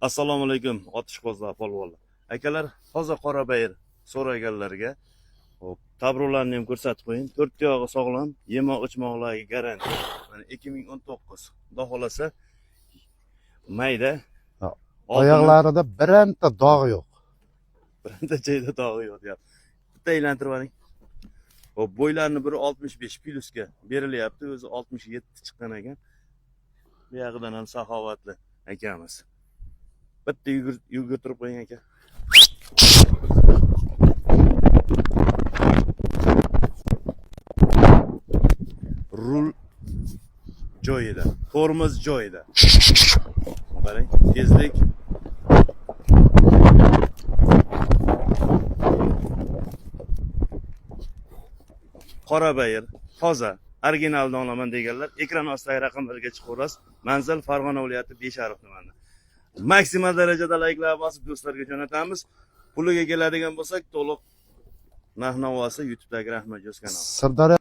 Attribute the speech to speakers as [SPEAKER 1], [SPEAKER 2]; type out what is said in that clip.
[SPEAKER 1] Assalomu alaykum, otishqozlar, polvonlar. Akalar, toza qorabayir so'raganlarga, hop, tabriklarni ham ko'rsatib qo'ying. To'rt tuyog'i sog'lom, yemoq ichmoqlarga garantiya. Mana 2019. Xudo xolasa mayda.
[SPEAKER 2] Ha,
[SPEAKER 1] Oltini-
[SPEAKER 2] Oyoqlarida bironta dog' yo'q.
[SPEAKER 1] Bironta joyda dog'i yo'q deyapti. Bitta aylantirib oling. Hop, bo'ylarini 1.65 plyusga berilyapti. O'zi 67 chiqqan ekan. Bu yog'idan ham saxovatli akamiz. Bitta yugurtirib qo'ying, aka. Rul joyida, tormoz joyida. Qarang, tezlik. Qorabayir, toza, originaldan olaman deganlar ekran ostidagi raqamlarga chiqaverasiz. Manzil Farg'ona viloyati, Beshariq tumani. Maksimal darajada layklar bosib, do'stlarga jo'natamiz. Puliga keladigan bo'lsak, to'liq narx navosi YouTube'dagi Rahmat Jo'z kanali.
[SPEAKER 2] Sirdaryo.